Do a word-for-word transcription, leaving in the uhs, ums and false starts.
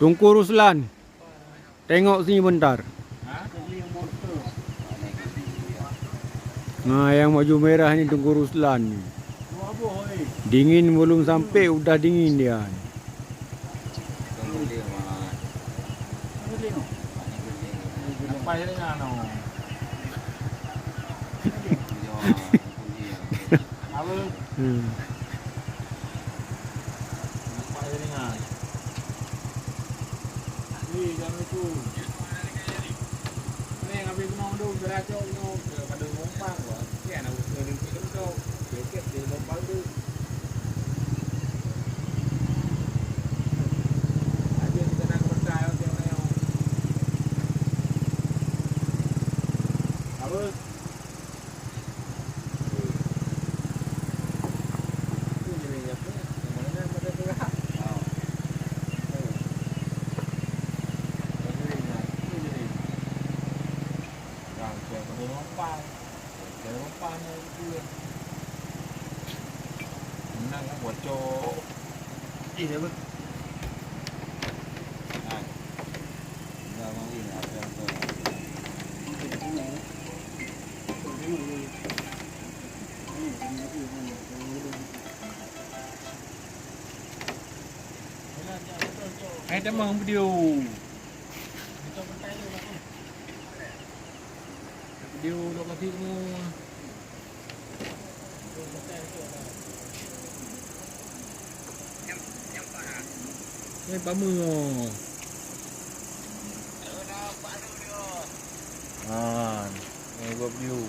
Teungku Ruslan, tengok sini bentar. Nah, yang baju merah ni Teungku Ruslan ni. Dingin belum sampai, udah dingin dia. Hmm. Hai, tamah video. Video lokasi semua. Eh, pame oh. Ah, ni buat video.